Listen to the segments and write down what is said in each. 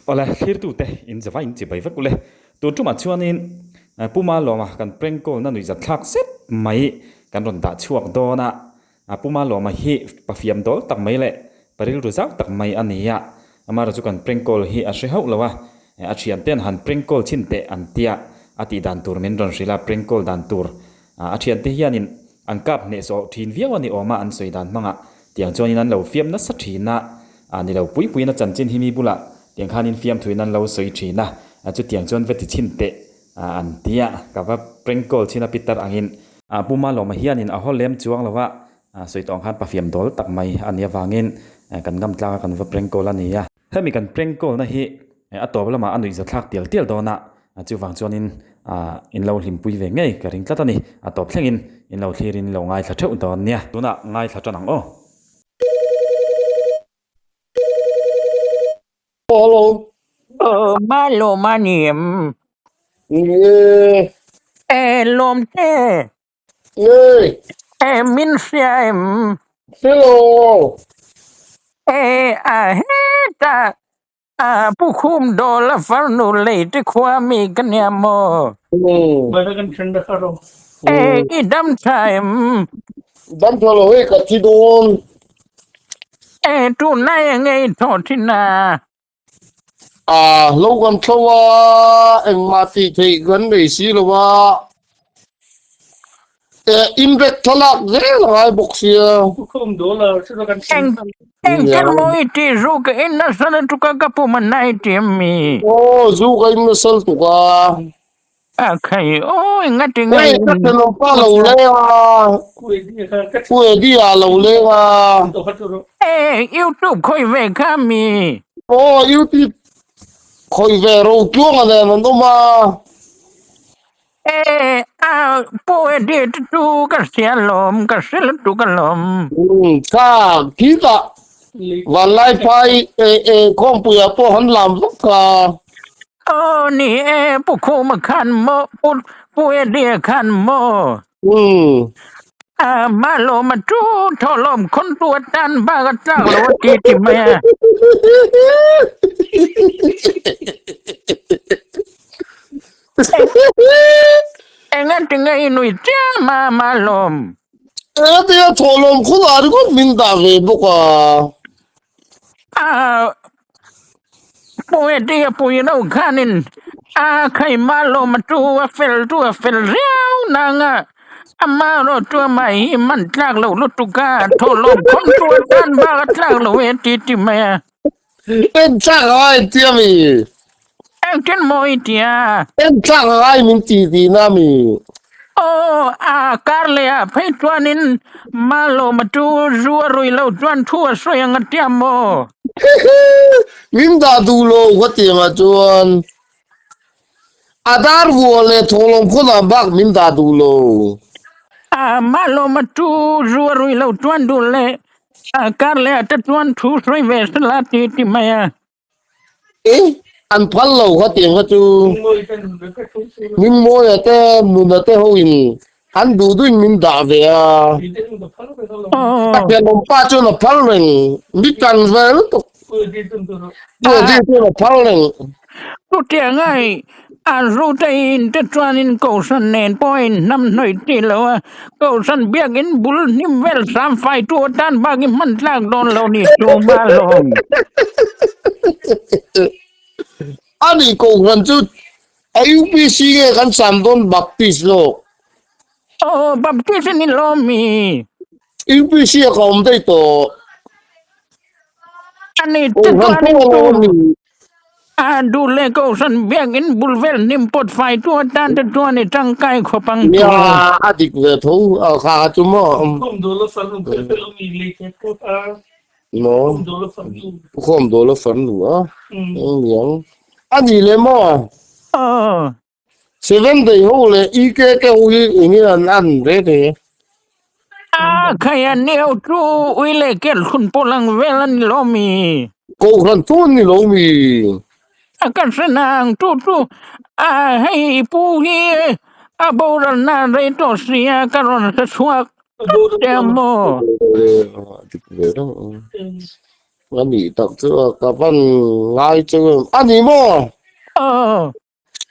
Awle, thlirtute in zavai in chibai vek ule. Tun tumah chuanin Pu Malawma kan prank call na nuihzat thlak zet mai kan rawn dah chhuak dawn a. Pu Malawma hi pafiam dawl tak mai leh pa rilru zau tak mai a ni a. Amaherawhchu kan prank call hi a hre hauh lo a, a thiante'n han prank call chhin teh an tia a tih dan tur min rawn hrilh a, prank call dan tur a thiante hianin an kap hnehsawh thin viau a ni awm a, an sawi dan hmangah tiang chuanin an lo fiam nasa thin a, a ni lo pui puiin a chanchin hi mi bulah tiang khanin fiam thuin an lo sawi thin a, chutiang chuan va ti chhin teh an ti a, ka va prank call chhin a pitar angin. Pu Malawma hianin a haw lem chuang lo a, sawi tawh ang khan pafiam dawl tak mai a nih avangin kan ngam tlang a kan va prank call a ni a. Hemi kan prank call na hi a tawp lamah a nuihza thlak tial tial dawn a, chuvang chuanin in lo hlimpui ve ngei ka ring tlat a ni. A tawp thlengin in lo thlirin in lo ngaithla theuh dawn nia. Tunah ngaithla tan ang aw. Hello. Aw Malawm a ni em? Ni e. E lawmte. Ngei. E min hria em? Hello. E a heta a pu khum dawl a farnu lei te khua mi ka nia maw? E i dam tha em? Dam tha lo hei ka thi dawn. E tunlai a ngei thaw thin a. A lo kan thlo a, engmah tih theih kan nei si lo a. E inrek thlalak zel a ngai bawk sia. Eng engtin maw i tih zu ka in nasa lutuk a ka pum a nai tih em mi? Aw zu ka in nasa lutuk a. A khai aw engati nge Hei ka thenawmpa lo leng a, Pu Eddie a lo leng a. E YouTube khawi ve kha mi? Aw YouTube khawi ve ro tluang a nen an awm a. E a Pu Eddie te chu ka hria lawm ka hre lutuk alawm. Umm kha khitah Vanlaiphai e e khawmpuiah pawh han lam vak kha. Aw ni e, Pu Khuma khan maw, Pu Pu Eddie khan maw. Umm. A mah lawm a chu thaw lawm khawn tu atan bak a tlak lo a ti ti mai a. Enga tinge i nui chiam a mah lawm. Enga tinge thaw lawm khawn ah ringawt min dah ve bawk a. A Puetia pui lo khanin a khai ma lo ma tu a fel tu a fel riau nang a ama ro tu a mai hi man tlak lo lutuk a tho lawm khawm tu a tan bak a tlak lo e ti ti mai a. En tlak a ngai tia mi. Engtin maw i tia? En tlak a ngai min ti tihna mi. Aw a kar leh ah phei chuanin ma lo ma tu zu a rui lo chuan thu a sawi ang a tia maw? Min dah duh lo ka ti ang ah chuan a dar vuah leh thawhlawm khawnah bak min dah duh lo. A mah lawm a tu zu a rui lo chuan duh leh a kar leh ah te chuan thu sawi ve sela ti ti mai a. E an phal lo ka ti ang kha chu Hmingmawia te Nuna te ho in An duh duhin min dah ve a. A thenawm pa chuan a phal reng. Mi tan ve lutuk. Pu Eddie chuan a phal reng. Chutiang ai a zu te in te chuanin Kohhran nen pawh a inhnam hnawih tih lo a, Kohhran biakin bul hnim vel sam faitu atan bak i hman tlak dawn lo ni chu ma lawm. Ani Kohhran chu A UPC nge kan sam dawn Baptist zawk? Aw Baptist ni lo mi. UPC a ka awm daih tawh. Ani te chuan in tu a duh leh kohhran biakin bul vel hnim pawt fai tu atan te chuan i tangkai khawp ang chu. Nia a dik ve tho a kha chu maw. Maw? Khawm dawl a far nu a. Eng niang. A ni le maw? Aw. Seven day ho leh EKK ho hi eng nge an an re re? A khai a neo chu ui leh kel hlun pawh lang vel a ni lo mi. Kohhran chu an ni lo mi. A ka hre nang chu chu a hei pu hi a boral na rei tawh sia ka rawn hre chhuak. Tut emaw. A nih tak chu a ka van ngai chu a ni maw? Aw.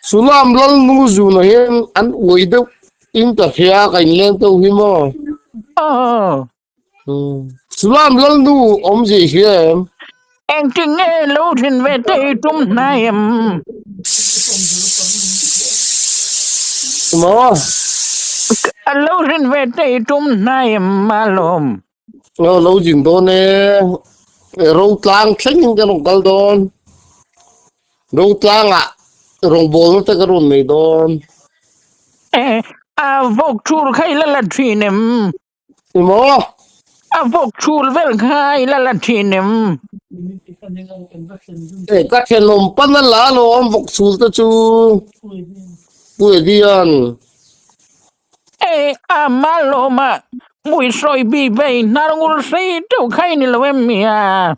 Sulam Lalnu zunah hian an uai deuh in ka hria ka inleng deuh hi maw? Aw. Sulam Lalnu awmzia i hria em? Engtin nge lo thin ve te i tum hnai em? Maw? Lo thin ve te i tum hnai em Malawm? Aw lo zin dawn e, ro tlang thleng in ka rawn kal dawn. Ro tlangah rawngbawlna te ka rawn nei dawn. E, a vawk chul kha i la la thin em? Emaw? A vawk chul vel kha i la la thin em? E, ka thenawm pan a la alawm vawk chul te chu. Pu Edian. E a malawma mui sawi bi vei hnar ngul sei deuh kha i ni lo em mi a?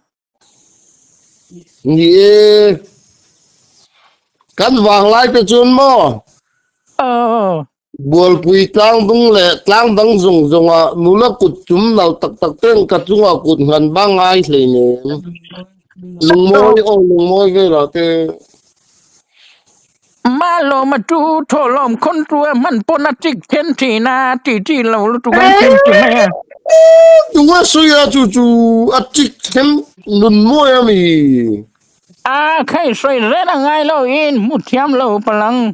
Ni e, kan vanglai te chuan maw? Aw. Bualpui tlangdung leh tlangdang zawng zawngah nula kut chum nalh tak tak ten ka chungah kut nghan bang ngai hleinem. Lungmawi aw lungmawi velah te. Malawma chu thawhlawm khawn chu a hman pawn a chik then thin a, ti chi lo lutuk an then ti mai a. Tunga sawi a chu chu a chik then nun mawi a mi. A khai sawi ren a ngai lo in hmu thiam lo palang.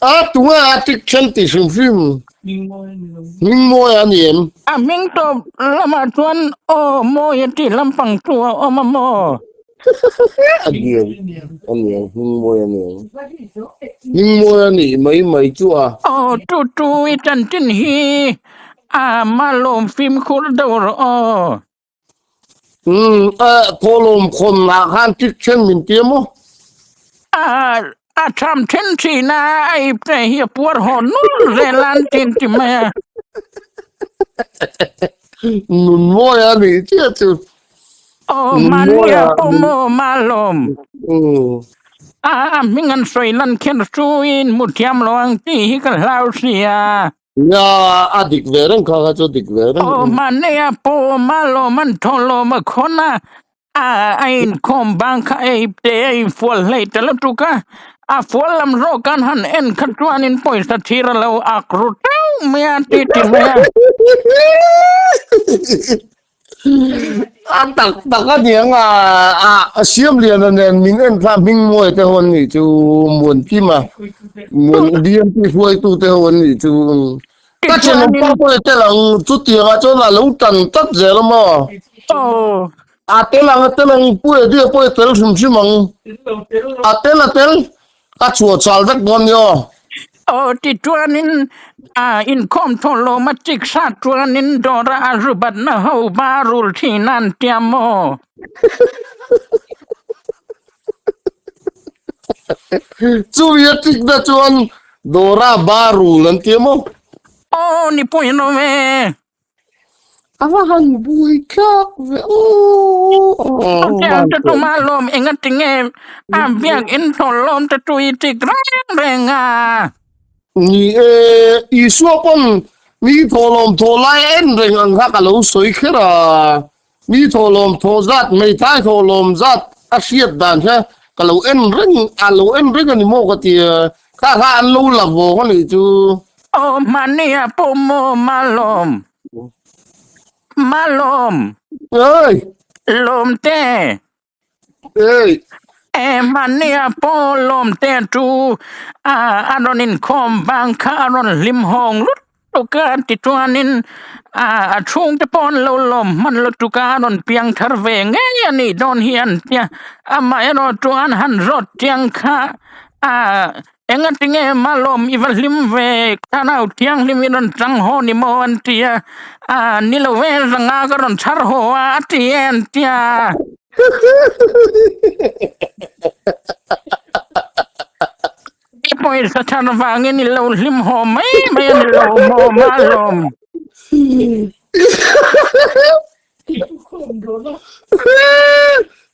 A tunga a chik then ti hrim hrim. Hming mawi a ni em? A hming tawp lamah chuan aw mawi a tih lampang chu a awm a maw? A niang, a niang, hming mawi a niang. Hming mawi a nih mai mai chu a. Aw tu tu i chanchin hi a malawm fimkhur deuh rawh aw. Umm, a thawhlawm khawnah khan tik then min tia maw? A a tham then thin a, a ip te hi a puar haw nul zel a an tin ti mai a. Nun mawi a nih chiah chu. Aw mahnia pawh maw malawm. A a hming an sawi lan kher chuin hmu thiam lo ang tih hi ka hlau sia. Nia a dik ve reng kha kha chu dik ve reng. Aw mahnia pawh malawm an thaw lawm a khawn a, a a inkhawm bang kha ei te a infual hlei ta lutuk a, a fual lam zawk an han en kha chuanin pawisa thir a lo ak ru teuh mai a ti ti mai a. A tak tak a ni ang a, a siam lian a nen min en thla hming mawi te ho an nih chu muan kim a, muan BMP hruaitu te ho an nih chu. Ka thenawm pa pawh i tel ang chutiang ah chuan a lo tan tlat zel a maw? A tel ang a tel ang Pu Eddie pawh i tel hrim hrim ang. A tel a tel Ka chhuah chal vek dawn ni aw. Aw ti chuanin a inkhawm thaw lawm a chik sa chuanin dawra a rubatna ho ba rul thin an tia maw? Chumi a chikna chuan dawra ba rul an tia maw? Aw ni pawhin awm e. A va han bui thlak ve aw. Tiang te chu mah lawm enga tinge a biak in thawl lawm te chu i tik reng reng a. Ni e, Isua pawn mi thawhlawm thaw lai en reng ang kha ka lo sawi kher a, mi thawhlawm thaw zat hmeithai thawhlawm zat a hriat dan kha ka lo en reng a lo en reng a ni maw ka ti a, kha kha an lo la vawng a nih chu. Aw hmania pawh maw Malawm? Malawm! Oi! Lawmte! Oi! E hmania pawh Lawmte chu a a rawn inkhawm vang kha a rawn hlim hawng lutuk a tichuanin a a chhungte pawh an lo lawm hman lutuk a a rawn piang thar ve ngei a nih dawn hi an tia amaherawh chu an han zawt chiang kha a Engatinge Malawm i va hlim ve, thlarau thianghlim i rawn chang haw ni maw an ti a, a ni lo ve zanga ka rawn chhar haw a a ti e an ti a. I pawisa chhar vangin i lo hlim haw mai mai a ni lo maw Malawm?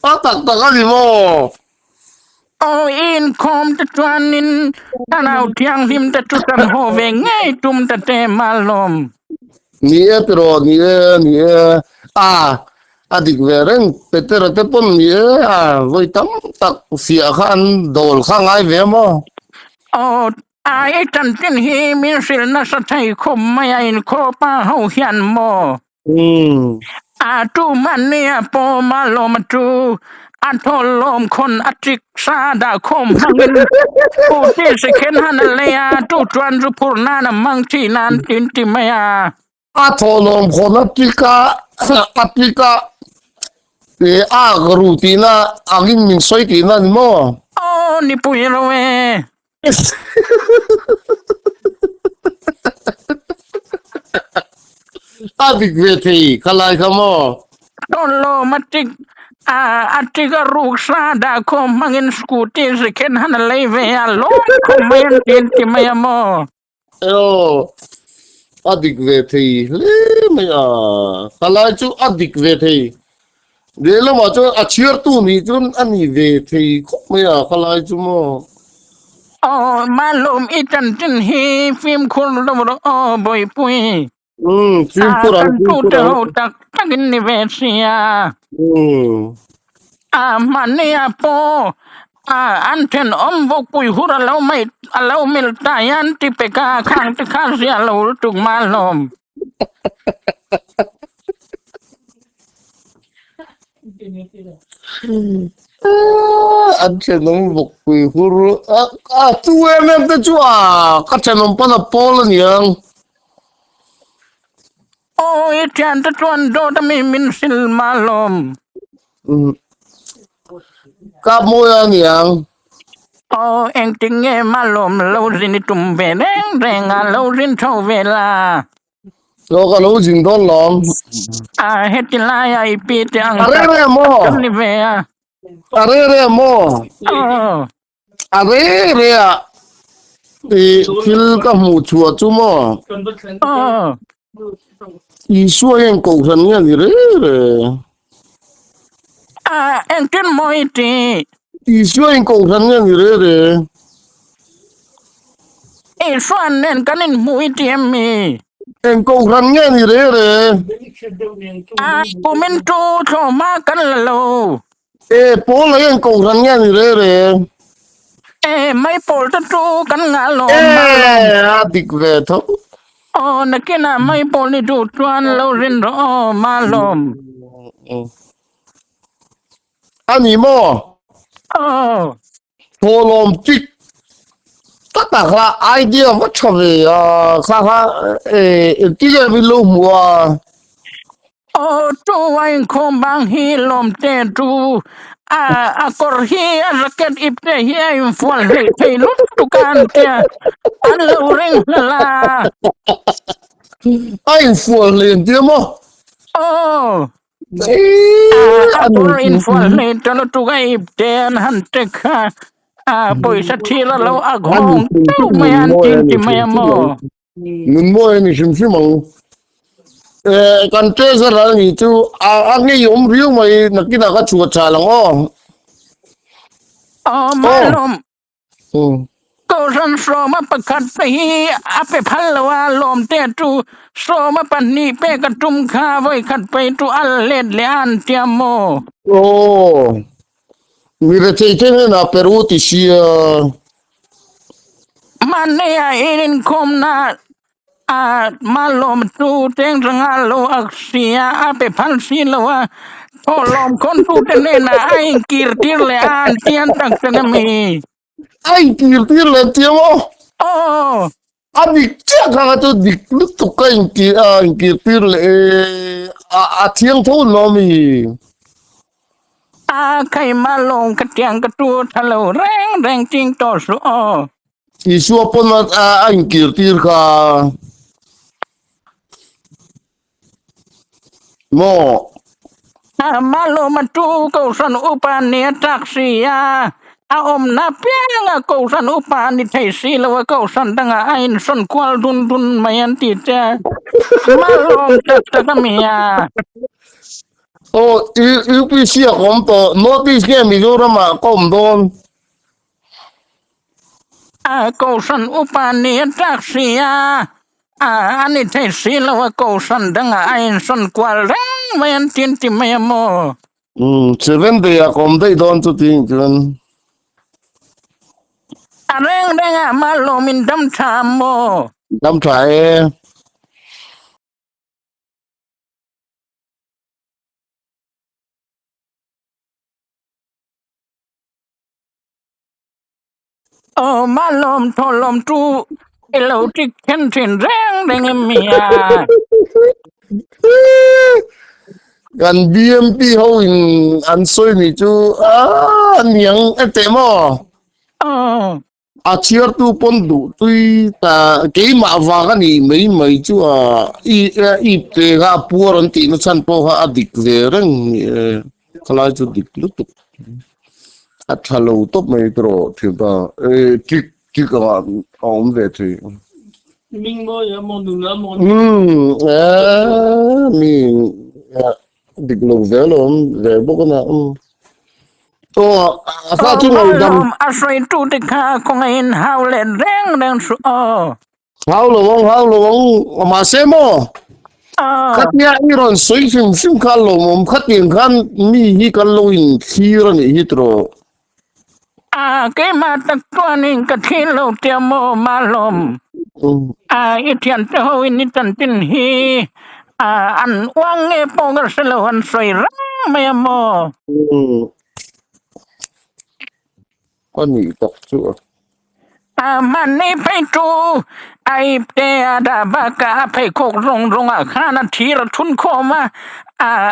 A tak tak a ni maw? Aw inkhawm te chuanin thlarau thianghlim te chu kan haw ve ngei tum ta te malawm. Ni e tiraw, ni e, ni e. A. A dik ve reng Petera te pawn ni e a vawi tam tak fiah kha an dawl kha ngai ve maw? Aw, ai chanchin hi min hrilh nasa thei khawp mai a inkhawpa ho hian maw? Umm. A tu mahnia pawm a lawm a chu a thawl lawm khawn a chik sa dah khawm hmangin u ti si khen han a lei a chu chuan zu phur nan a hmang thin a an tin ti mai a. A thaw lawm khawn a tik a a tik a e a ka ru tihna angin min sawi tihna ni maw? Aw nipui lo e. A dik ve thei kha lai kha maw? Tawn lawm a tik a a tik a ruk sa dah khawm hmangin scooty zikhen han a lei ve a lawm khawm mai an ti an ti mai a maw? Aw a dik ve thei hle mai a kha lai chu a dik ve thei lehlamah chuan a chhiartu nih chuan a ni ve thei khawp mai a kha lai chu maw. Aw Malawm i chanchin hi fimkhur lo rawh aw Bawihpui. Umm fimkhur ang Kan fimkhur tute ang. ho tak takin ni ve sia. Umm. A mahnia pawh a an thenawm vawkpui hur a lo mai a lo mil ta hian ti peka khang te kha zia lo lutuk ma hlawm. An thenawm vawkpui hur a a chu em em te chu a ka thenawm pawn a pawl aniang. Aw i thiante chuan dawt ami min hrilh ma lawm. Kap mawi a niang. Aw engtin nge ma lawm lo zin i tum ve reng reng a lo zin tho ve la. Aw ka lo zin dawn lawm. A heti laia i pi te ang A tak re re maw? kan ni ve a. A re re maw? Aw. A re re a i thil ka hmuh chhuah chu maw? Aw. Isua hian kohhran nge a ni re re? A engtin maw i ti? Isua hian kohhran nge a ni re re? Isua nen kan inhmuh i ti em mi? Eng kohhran nge a ni re re? A kumin chu thlawhhma kan la lo. E pawl lei an kohhran nge ni re re? E mai pawl te chu kan ngah lawm E mar lawm. a dik ve tho. Aw nakinah mai pawl ni duh chuan lo rin rawh aw mar lawm. A ni maw? Aw. Thawhlawm tik tak a kha idea va tha ve a kha kha e engtin nge min lo hmu a. Aw chu a inkhawm bang hi lawm te chu a a kawr hi a jacket ip te hi a infual hleih thei lutuk a an tia an lo ring hlel a. A infual hleih an tia maw? Aw. A kawr infual hleih ta lutuk a ip te an han tek kha a pawisa thil a lo ak hawng teuh mai a an tin ti mai a maw? Nun mawi a ni hrim hrim ang. Eh, kan treasure a ni chu a a ngei awm riau mai nakinah ka chhuah chhal ang aw. Aw Malawm. Um. Kohhran sawma pakhat te hi a pe phal lo a, lawmte chu sawma pahnih pek a tum kha vawikhat phei chu a la let leh a an tia maw? Aw. Mi rethei te hnenah Peru ti sia. Mahnia in inkhawmna a malawm chu cheng zanga lo a sia a pe phal si lo a, thawhlawm khawntu te hnenah a inkir tir leh a an tian tak tak a mi. A inkir tir leh chiang aw. Aw. A dik chiah kha kha chu dik lutuk ka inkir a inkir tir leh e a a thiang tho lo mi. A khaima lawng ka tiang ka tu tha lo reng reng ching tawh suh aw. Isua pawn a a inkir tir kha. Maw? Malawma chu Kohhran upa ni a chak si a, a awmna pianga Kohhran upa ni thei si lo a Kohhran dangah a insawn kual dun dun mai an ti che a, Malawm tak tak a mi a. Aw, UPC a ka awm tawh, North East nge Mizoram ah ka awm dawn? A Kohhran upa ni a chak si a. A a ni thei si lo a kohhran dangah a insawn kual reng mai an tin ti mai a maw? Umm seven day ah ka awm daih dawn chu tih chuan. A reng reng ah mah lawmin dam tha a maw? Dam tha e. Aw mah lawm thaw lawm tu i lo tik then thin reng reng em mi a. Kan BMP ho in an sawi ni chu a niang e teh maw? Aw. A chhiartu pawn duh tui ta keimah vang a nih mai mai chu a i ip te kha a puar an tihna chhan pawh kha a dik ve reng ni e. Khalai chu dik lutuk a tha lo tawp mai tawh thianpa e tik tik anga a awm ve thei. Ming mawi a maw nun a maw. Umm e mi dik lo ve alawm ve bawk a na umm. Aw a fa chu Aw ngei dam. lawm a hruaitu te kha kawngaihin hau leh reng reng suh aw. Hau lo ang, hau lo ang, mahse maw? Khatia i rawn sawi hrim hrim kha lawmawm khatiang khan mi hi kan lo in thlir a nih hi tawh. A keimah tak chuanin ka thlir lo tia maw Malawm? A i thiante ho in i chanchin hi a an uang nge pawh ka hre lo an sawi reng mai a maw? A nih tak chu a. A mahni phei chu a ipte a dah bakah a pheikhawk rawng rawngah khan a thir a thun khawm a,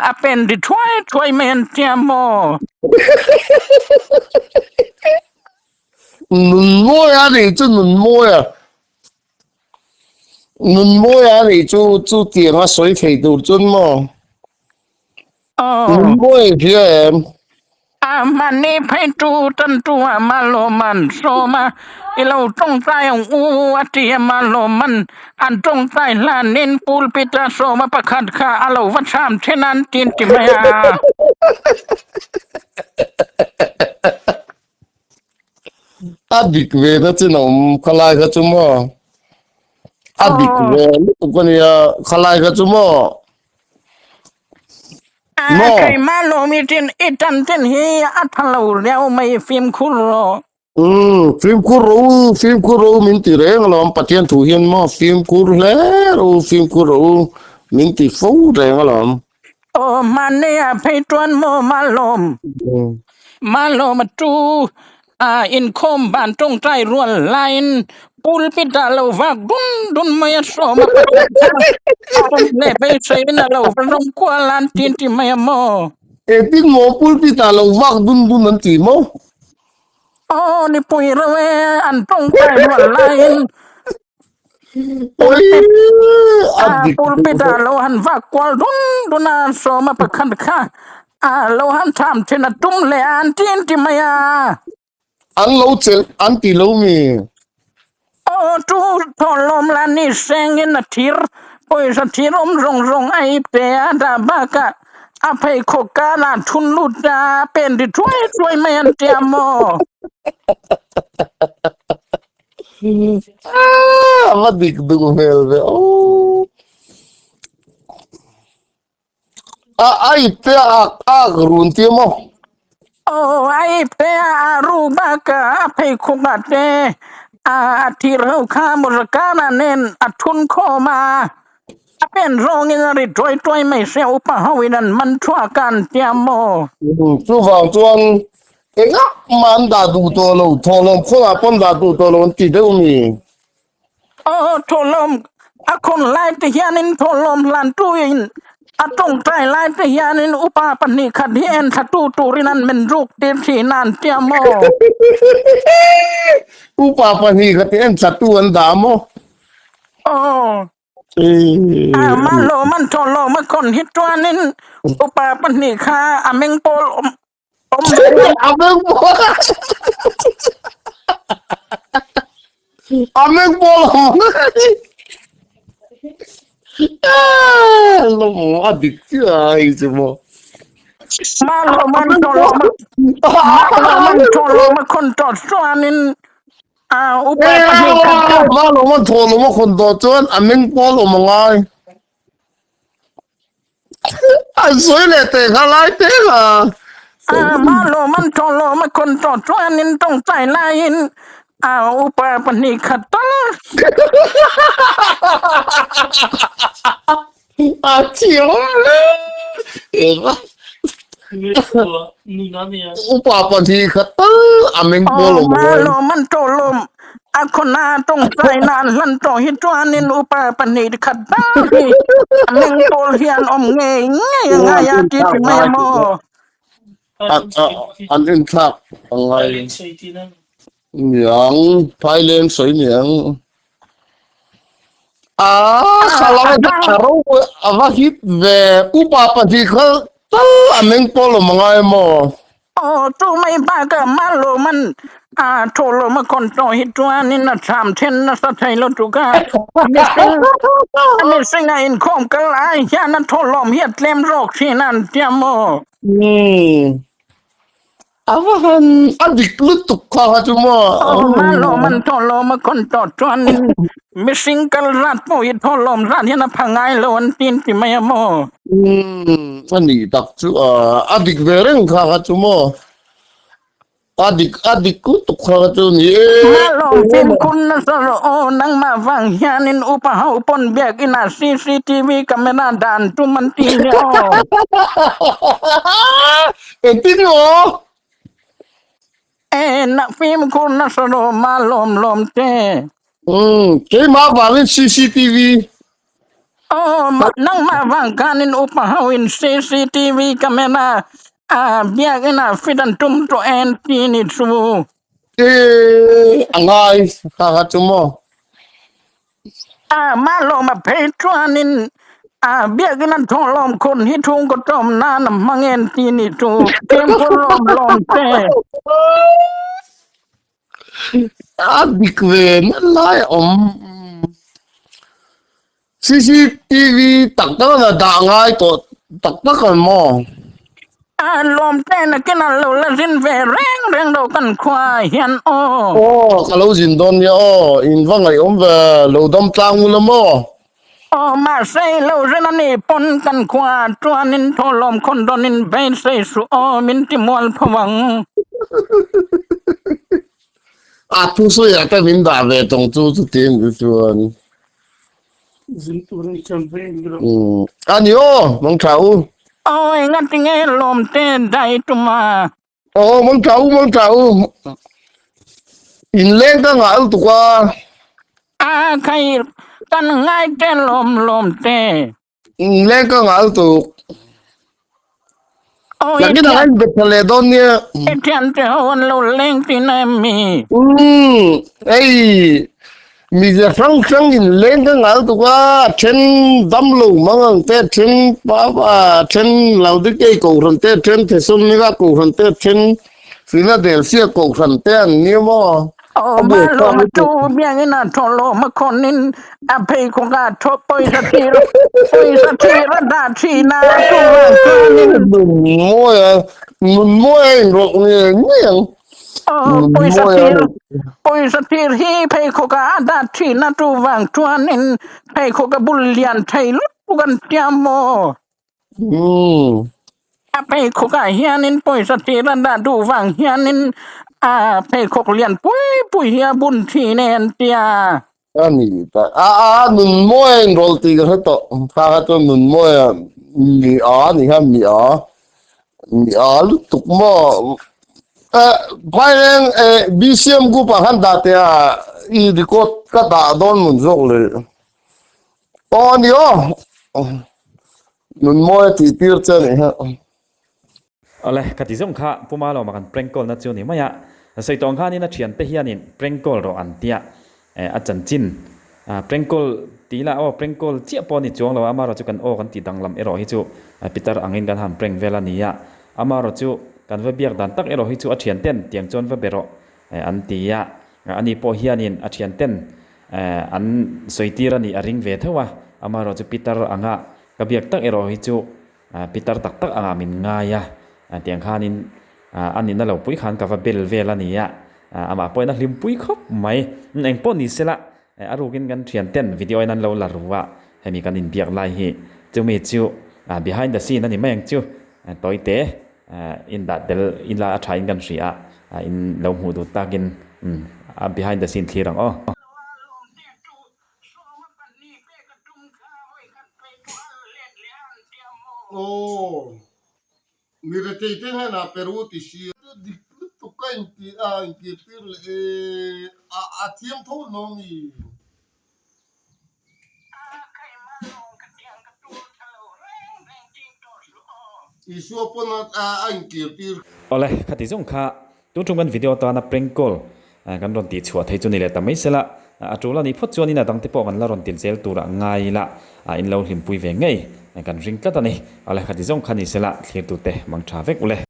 a pen ri thuai thuai mai an tia maw? Nun mawi a nih chu nun mawi a. Nun mawi a nih chu chu tiang a sawi thei tur chuan maw? Nun mawi a hria em? A mahni phei chu tan chu a malawman sawm a, i lo tawngtai ang u a ti a malawman an tawngtai hlanin pulpit a sawm a pakhat kha a lo va cham then an tin ti mai a. A dik ve na chin a awm khalai kha chu maw? A dik ve lutuk a nia khalai kha chu maw? A keimah lawm i tin i tan tin hi a tha lo riau mai fimkhur rawh. Umm fimkhur rawh u fimkhur rawh u min ti reng alawm Pathian thu hian maw fimkhur hle rawh u fimkhur rawh u min ti fo reng alawm. Aw mahni ah phei chuan maw malawm malawm a tu a inkhawm ban tawngtai rual laiin pulpit ah lo vak dun dun mai a sawm a pakhat kha a awm leh beiseiin a lo va rawng kual an tin ti mai a maw. Engtin maw pulpit ah lo vak dun dun an ti maw? Aw nipui reuh e an tawngtai rual laiin. Pulpit ah lo han vak kual dun dun a sawma pakhat kha a lo han tham thin a tum leh a an tin ti mai a. An lo chelh an ti lo mi. Aw chu thawhlawm la ni sengin a thir pawisa thir awm zawng zawng a ip te a dah bakah a pheikhawk karah thun lut a pen ri thuai thuai mai an tia maw. A va dik duh hmel ve aw. A a ip te a ak run tia maw? Aw a ip te a a ru bak a a pheikhawk ah te a a thir ho kha mawzakana nen a thun khawm a a pen zawngin a ri tuai tuai mai sia upa ho in an man thuak a an tia maw? Chuvang chuan Engah mah an dah duh tawh lo, thawhlawm khawnah pawh an dah duh tawh lo an ti deuh a mi? Aw, thawhlawm a khawn lai te hianin thawhlawm hlantuin a tawngtai lai te hianin upa pahnih khat hi en thlatu turin an men ruk tir thin a an tia maw? Upa pahnih khat hi en thlatu an dah maw? Aw. A lawm an thawhlawm a khawn hi chuanin upa pahnih kha a meng pawl awm A meng pawl A meng pawl awm Lawm a dik chiah a hei chu maw. Malawm an thawhlawm a Malawm an thawhlawm a khawn tawh chuanin. A upa pahnih khat kha. Malawma thawhlawm a khawn tawh chuan a meng pawl awm a ngai. An sawi leh teh kha lai te kha. A Malawman thawhlawm a khawn tawh chuanin tawngtai laiin a upa pahnih khat tal. A thiam hle. Upa pahnih khat tal a meng pawl awm a ngai. Lawm an tawh lawm a khawna tawngtai na an hlan tawh hi chuanin upa pahnih khat tal hi a meng pawl hian awm ngei ngei a ngai a ti ti mai a maw. An inthlak a ngai. Niang, Phaileng sawi niang. A khalai kha a ro a va hit ve. Upa pahnih kha tal a meng pawh lo mangai maw? Aw chu mai bak a mal lo man a tho lo ma khawn tawh hi chuanin a cham then nasa thei lo tuk a. Mihring a mihring a inkhawm kal ai hian a tho lawm hi a tlem zawk thin a an tia maw? Umm. A va han a dik lutuk kha kha chu maw. Aw malawm an thawhlawm a khawn tawh chuanin mihring kal zat pawh hi thawhlawm zat hian a pha ngai lo an ti an ti mai a maw. Umm a nih tak chu a a dik ve reng kha kha chu maw. A dik a dik lutuk kha kha chu ni e. Malawm fimkhur nasa rawh aw nangmah vang hianin upa ho pawn biakinah cctv camera dan tum an ti nia aw. Engtin maw? E na fimkhur nasa rawh ma lawm lawm te. Umm keimah vangin cctv. Aw nangmah vang khanin upa ho in cctv camera a biakin ah fit an tum tawh en ti ni chu. E a ngai kha kha chu maw. A mah lawm a phei chuanin a biakin an thawh lawm khun hi chhungkaw tlawm nan a hmang en ti ni chu fimkhur lawm lawm te. A dik ve na lai a awm. Cctv tak tak a dah ngai tawh tak tak ang maw? A lawm te nakin a lo la zin ve reng reng lo kan khua hian aw. Aw ka lo zin dawn nia aw, in va ngaihawm ve, lo dam tlang ula maw? Aw mahse i lo zin a ni pawn kan khua chuanin thaw lawm khawn dawnin beisei suh aw min ti mual pho ang. A thusawi ah te min dah ve tawng chu chuti ang chu chuan. Zin tur in chuan ve eng rawh. Umm ani aw mang tha u. Awi ngati nge lawm te dai tuma. Aw mang tha u mang tha u. In leng ka ngah lutuk a. A khai kan ngai te lawm lawm te. In leng ka ngah lutuk. Awi Nakin ah kan bet tha leh dawn nia. I thian te ho an lo leng thin em mi? Umm hei mize hrang hrang in leng ka ngah lutuk a, a then dam lo mang ang te, a then pa a then Laodikei kohhran te, a then Thesalonika kohhran te, a then Philadelphia kohhran te an nia maw? Aw ma lawm a tu biangin a thaw lawm a khawnin a pheikhawk a thaw pawisa thir pawisa thir a dah thin a chu vang chuanin Nun mawi a nun mawi a inrawlh ngei ngei ang. Aw pawisa thir pawisa thir hi pheikhawk ah a dah thin a chu vang chuanin pheikhawk a bul lian thei lutuk an tia maw. Umm. A pheikhawk ah hianin pawisa thir a dah duh vang hianin a pheikhawk lian pui pui hi a bun thin e an tia. A ni ta. A a nun mawi a inrawlh tih ka hre tawh. Kha kha chuan nun mawi a mi a ni kha mi a mi a lutuk maw. Eh Phaileng eh BCM group ah khan dah teh a i record ka dah dawn mun zawk le. Aw a ni aw. Nun mawi a tih tir che a nih hi. Awle, ka ti zawng kha Pu Malawma kan prank call na chu ni mai a. Sawi tawng khanin a thiante hianin prank call rawh an tia a chanchin prank call ti ila aw prank call chiah pawh a ni chuang lo a, amaherawhchu kan aw kan tih danglam erawh hi chu Peter angin kan han prank vel a ni a, amaherawhchu kan va biak dan tak erawh hi chu a thianten tiang chuan va be rawh an ti a, ani pawh hianin a thianten An sawi tir a nih a ring ve tho a, amaherawhchu Peter anga ka biak tak erawh hi chu Peter tak tak angah min ngai a, tiang khanin a nihna lo pui khan ka va bel vel a ni a, Amah pawhin a hlimpui khawp mai. Eng pawh ni sela, a rukin kan thian ten video in an lo la ru a, hemi kan inbiak lai hi chumi chu behind the scene a ni mai ang chu. Tawite in dah tel ila a tha in kan hria a, in lo hmuh duh takin a behind the scene thlir ang aw. Aw, mi rethei te hnenah Peru ti si. Dik lutuk ka inti a, inkirtir leh e, a thiam tho lo mi. Isua pawn a inkirtir. Awle, khati zawng kha tun tum kan video atana prank call kan rawn tih chhuah thei chu ni leh ta mai sela, a tul a nih phawt chuanin a dangte pawh kan la rawn til zel turah ngai ila in lo hlimpui ve ngei kan ring tlat a ni. Awle, khati zawng kha ni sela thlirtute mang tha vek ule.